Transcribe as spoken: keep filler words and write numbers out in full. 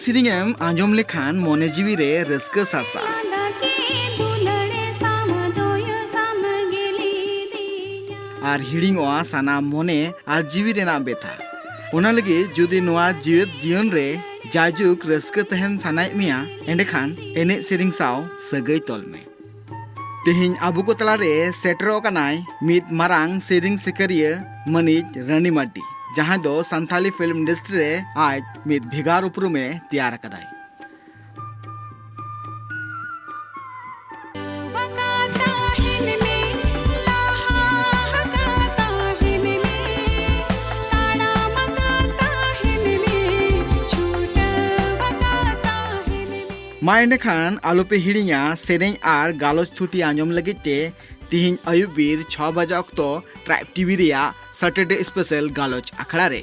ᱥᱮᱨᱮᱧ ᱮᱢ ᱟᱸᱡᱚᱢ ᱞᱮᱠᱷᱟᱱ ᱢᱚᱱᱮ ᱡᱤᱣᱤ ᱨᱮ ᱨᱟᱹᱥᱠᱟᱹ ᱥᱟᱨᱥᱟᱜᱼᱟ᱾ ᱟᱨ ᱦᱤᱲᱤᱧᱚᱜᱼᱟ ᱥᱟᱱᱟᱢ ᱢᱚᱱᱮ ᱟᱨ ᱡᱤᱣᱤ ᱨᱮᱱᱟᱜ ᱵᱮᱛᱷᱟ᱾ ᱚᱱᱟ ᱞᱟᱹᱜᱤᱫ ᱡᱩᱫᱤ ᱱᱚᱣᱟ ᱡᱤᱣᱮᱫ ᱡᱤᱭᱚᱱ ᱨᱮ ᱡᱟᱭᱡᱩᱜᱽ ᱨᱟᱹᱥᱠᱟᱹ ᱛᱟᱦᱮᱱ ᱥᱟᱱᱟᱭᱮᱫ ᱢᱮᱭᱟ, ᱮᱸᱰᱮᱠᱷᱟᱱ ᱮᱱᱮᱡ ᱥᱮᱨᱮᱧ ᱥᱟᱶ ᱥᱟᱹᱜᱟᱹᱭ ᱛᱚᱞ ᱢᱮ᱾ ᱛᱮᱦᱮᱧ ᱟᱵᱚ ᱠᱚ ᱛᱟᱞᱟᱨᱮ ᱥᱮᱴᱮᱨᱚᱜ ᱠᱟᱱᱟᱭ ᱢᱤᱫ ᱢᱟᱨᱟᱝ ᱥᱮᱨᱮᱧ ᱥᱤᱠᱟᱹᱨᱤᱭᱟᱹ ᱢᱟᱹᱱᱤᱡ ᱨᱟᱱᱤ ᱢᱟᱨᱰᱤ, ᱡᱟᱦᱟᱸᱭ ᱫᱚ ᱥᱟᱱᱛᱟᱞᱤ ᱯᱷᱤᱞᱢ ᱤᱱᱰᱟᱥᱴᱨᱤ ᱨᱮ ᱟᱡ ᱢᱤᱫ ᱵᱷᱮᱜᱟᱨ ᱩᱯᱨᱩᱢᱮ ᱛᱮᱭᱟᱨ ᱟᱠᱟᱫᱟᱭ᱾ ᱢᱟ ᱮᱸᱰᱮᱠᱷᱟᱱ ᱟᱞᱚᱯᱮ ᱦᱤᱲᱤᱧᱟ ᱥᱮᱨᱮᱧ ᱟᱨ ᱜᱟᱞᱚᱪ ᱛᱷᱩᱛᱤ ᱟᱸᱡᱚᱢ ᱞᱟᱹᱜᱤᱫ ᱛᱮ ᱛᱤᱦᱤᱧ ᱟᱹᱭᱩᱵ ᱵᱤᱨ ᱪᱷᱚ ᱵᱟᱡᱟ ᱚᱠᱛᱚ ᱴᱨᱟᱭᱤᱵ ᱴᱤᱵᱷᱤ ᱨᱮᱭᱟᱜ ᱥᱟᱴᱟᱨᱰᱮ ᱥᱯᱮᱥᱟᱞ ᱜᱟᱞᱚᱪ ᱟᱠᱷᱲᱟ ᱨᱮ᱾